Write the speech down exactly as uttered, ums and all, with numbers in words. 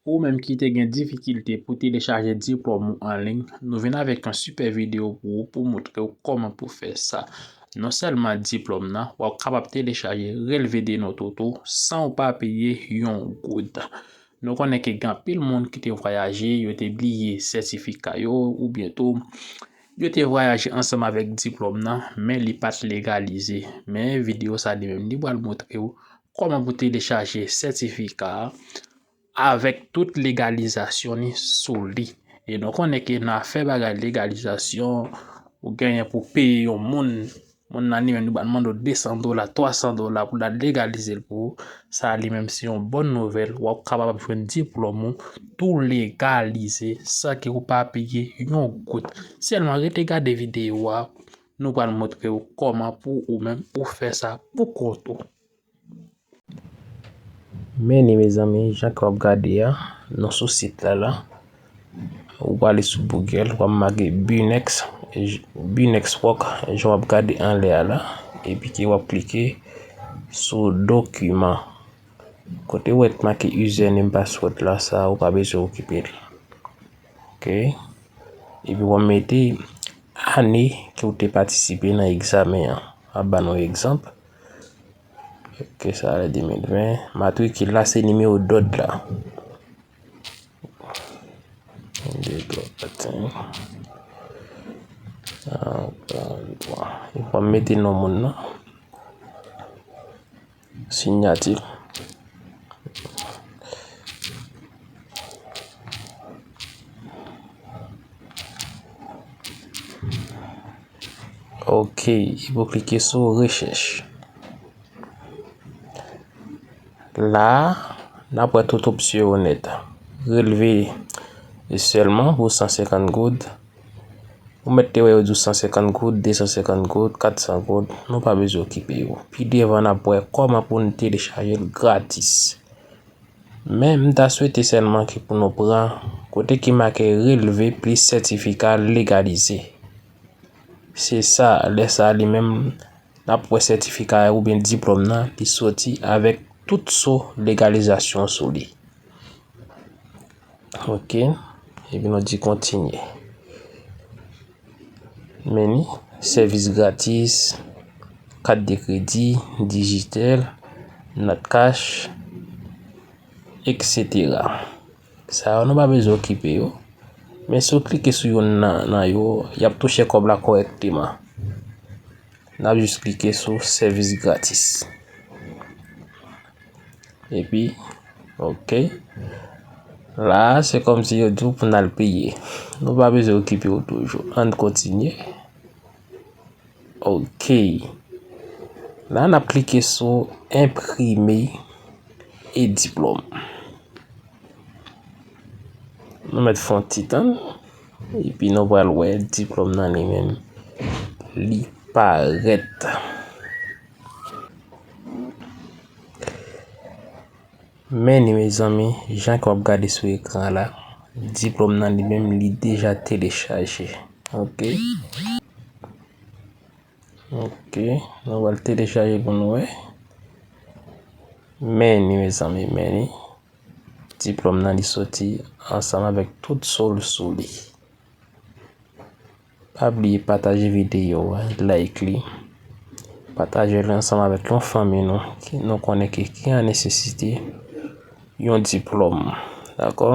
Pou ou menm ki te gen difikilte pou telechaje diplòm ou an liy, nou vin avèk yon sipè videyo pou ou, pou montre w kòman pou fè sa. Non sèlman diplòm nan, w ap kapab telechaje relve de nòt ou tou san w pa peye yon goud. Nou konnen ke gen anpil moun ki te vwayaje, yo te bliye sètifika yo, oubyen tou, yo te vwayaje ansanm avèk diplòm nan, men li pa t legalize. Men videyo sa li menm, li pral montre w kòman pou telechaje sètifika a avèk tout legalizasyon li sou li. E nou konnen ke nan afè bagay legalizasyon, ou genyen pou peye yon moun, moun nan li menm, li pral mande w de san dola, twa san dola pou l al legalize l pou ou. Sa li menm se yon bòn nouvèl, w ap kapab ap jwenn diplòm ou tou legalize san ke ou pa peye yon goud. Sèlman rete gade videyo a, nou pral montre w kòman pou ou menm ou fè sa pou kont ou. Men li, mezanmi, jan ke w ap gade a, nou sou sit la la. Ou prale sou Google, w ap make Binex, Binex Work, jan w ap gade anlè a la, epi ke w ap klike sou dokiman. Kote w wè t make username, password la, sa ou pa bezwen okipe l. Ok. Epi w ap mete ane ke w te patisipe nan egzamen an. W ap ba nou egzanp. Ok, sa a de mil ven. Matrikil la se nimewo dòd la. De, twa, kat, senk. Epi w ap mete non moun nan. Siyati. Ok, epi w klike sou rechèch. La a, n ap wè tout opsyon yo nèt. Relve sèlman pou san senkant goud. Ou mèt te wè yo di w san senkant goud, de san senkant goud, kat san goud. Nou pa bezwen okipe yo. Pi devan, n ap wè kòman pou n telechaje l gratis. Men m ta swete sèlman ke pou nou pran kote ki make relve plis sètifika legalize. Se sa, lè sa a li menm, n ap wè sètifika a oubyen diplòm nan, li soti avèk tout so legalizasyon sou li. Ok, epi nou di kontinye. Men li, sèvis gratis, kat de kredi, dijitèl, nòt kach, etsetera. Sa yo nou pa bezwen okipe yo. Men si w klike sou youn nan, nan yo, y ap touche kòb la kòrèkteman. N ap jis klike sou sèvis gratis. Epi, ok. La a, se kòmsi yo di w pou n al peye. Nou pa bezwen okipe yo toujou. Ann kontinye. Ok. La, n ap klike sou enprime e diplòm. Nou mèt fè yon ti tann. Epi nou pral wè diplòm nan li menm. Li parèt. Men li, mezanmi, jan ke w ap gade sou ekran la, diplòm nan li menm, li deja telechaje. Ok. Ok. Nou pral telechaje pou nou wè. Men li, mezanmi, men li. Diplòm nan, li soti ansanm avèk tout so l sou li. Pa bliye pataje videyo a, like li. Pataje l ansanm avèk yon fanmi nou ki nou konnen ki, ki an nesesite yon diplòm. Dakò?